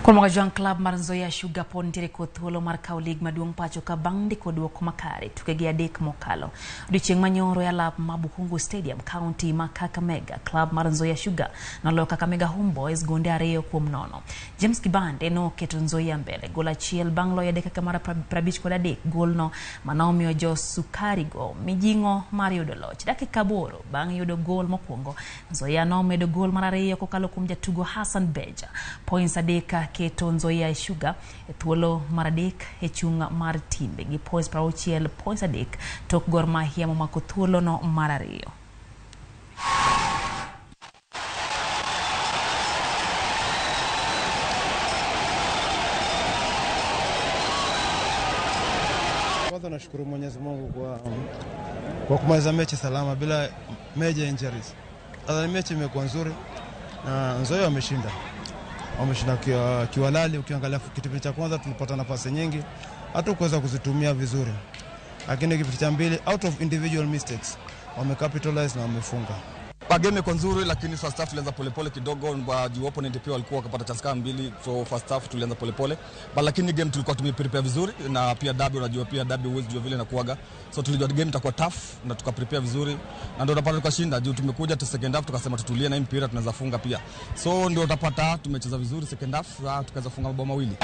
Kuom Kajwang' Club mar Nzoia Sugar pod nitiere kod thuolo mar kawo lig maduong' pacho ka bang' ndiko duoko makare tukegi adek mokalo. Odiochieng' manyoro e alap ma Bukhungu Stadium, kaunti ma Kakamega, club mar Nzoia Sugar noloyo Kakamega Homeboys gonde 2-0. James Kibande noketo Nzoia mbele gol achiel bang' loyo dakika mar 53 golno manomiyo jo Sukari go mijing'o mar yudo loch. Dakika 8 bang' yudo gol mokwongo, Nzoia nomedo gol mar ariyo kokalo kuom jatugo Hassan Beja. Points 3 keto Nzoia Sugar e thuolo mar 3 e chung' mar timbe gi points 60 points 3 tok Gor Mahia momako thuolo no mar 2. Kwanza nashukuru Mwenyezi Mungu kwa kumaliza mechi salama bila major injuries. Sasa mechi imekuwa nzuri na Nzoia wameshinda. Wameshinda kiwalali. Ukiangalia kipindi cha kwanza tulipata nafasi nyingi, hatukuweza kuzitumia vizuri. Lakini kipindi cha pili, out of individual mistakes, wamecapitalize na wamefunga. Game imekuwa nzuri, lakini first half tulianza polepole kidogo, kwa juu opponent pia walikuwa wakapata chance kama mbili, so first half tulianza polepole. But lakini game tulikuwa tumeprepare vizuri, na pia derby, unajua pia derby huwezi jua vile inakuaga. So tulijua game itakuwa tough na tukaprepare vizuri, na ndio utapata tukashinda. Juu tumekuja tu second half tukasema tutulie na hii mpira tunaweza funga pia. So ndio utapata tumecheza vizuri second half, tukaweza funga mabao mawili.